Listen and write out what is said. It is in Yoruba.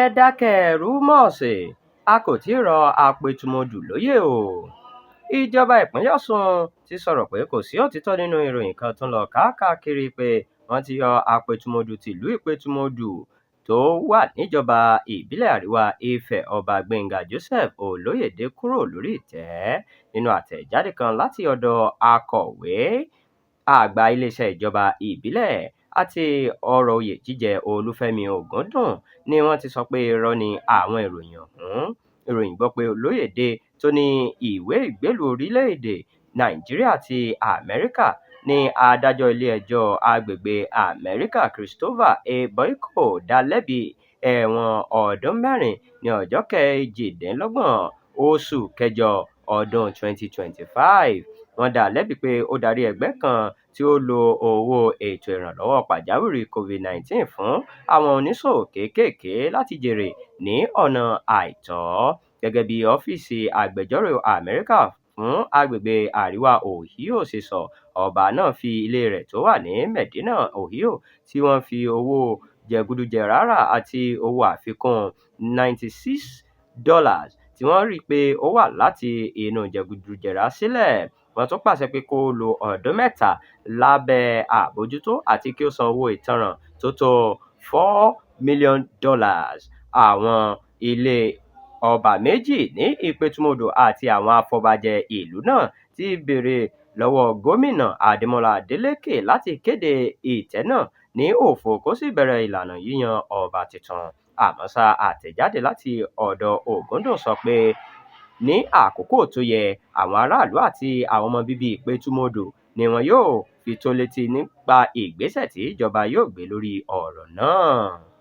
Ẹ dákẹ́ rúmọ́ọ̀sì, a kò tí ì rọ Àpètúmọdù lóyè o. Ìjọba ìpínlẹ̀ Ọ̀ṣun ti sọ̀rọ̀ pé kò sí òtítọ́ nínú ìròyìn kan tó ń lọ káàkiri pé wọ́n ti yọ Àpètúmọdù tìlú Ìpètùmọdù tó wà níjọba ìbílẹ̀ Àríwá Ifẹ̀ Ọba Gbénga Joseph Olóyèdé kúrò lórí ìtẹ́. Nínú àtẹ̀jáde kan láti ọ̀dọ̀ Akọ̀wé Àgbà Iléeṣẹ́ Ìjọba Ìbílẹ̀ àti Ọ̀rọ̀ Oyè Jíjẹ Olúfẹ́mi Ògúndùn ni wọ́n ti sọ pé irọ́ ni àwọn ìròyìn ọ̀hún. Ìròyìn gbọ́ pé Olóyèdé tó ní ìwé ìgbélùú orílẹ̀-èdè Nàìjíríà àti Amẹ́ríkà ní adájọ́ ilé-ẹjọ́ Agbègbè Amẹ́ríkà Christopher A. Boyko dá lẹ́bi ẹ̀wọ̀n ọdún mẹ́rin ní ọjọ́ 28 oṣù kẹjọ ọdún-un 2025. Wọ́n dá a lẹ́bi pé ó darí ẹgbẹ́ kan tí ó lo owó ètò ìrànlọ́wọ́ pàjáwìrì COVID-19 fún àwọn oníṣòwò kéékèèké láti jèrè ní ọ̀nà àìtọ́. Gẹ́gẹ́ bí ọ́fíìsì Agbẹjọ́rò Amẹ́ríkà fún Agbègbè Àríwá Ohio ṣe sọ, ọba náà fi ilée rẹ̀ tó wà ní Medina, Ohio, tí wọ́n fi owó jẹgúdújẹrá rà àti owó àfikún $96 tí wọ́n rí pé ó wá láti inú jẹgúdújẹrá sílẹ̀. Wọ́n tún pàṣẹ pé kó lo ọdún mẹ́ta lábẹ́ àbójútó àti kí ó san owó ìtanràn tó tó $4 million. Àwọn ilé ọba méjì ní Ìpètùmọdù àti àwọn afọbajẹ ìlú náà ti béèrè lọ́wọ́ Gómìnà Adémọ́lá Adélékè láti kéde ìtẹ́ náà ní òfo kó sì bẹ̀rẹ̀ ìlànà yíyan ọba tuntun. Àmọ́ ṣá, àtẹ̀jáde láti ọ̀dọ̀ Ògúndùn sọ pé ní àkókò tó yẹ, àwọn aráàlú àti àwọn ọmọ bíbí Ìpètùmọdù ni wọn yóò fi tó létí nípa ìgbésẹ̀ tí ìjọba yóò gbé lórí ọ̀rọ̀ náà.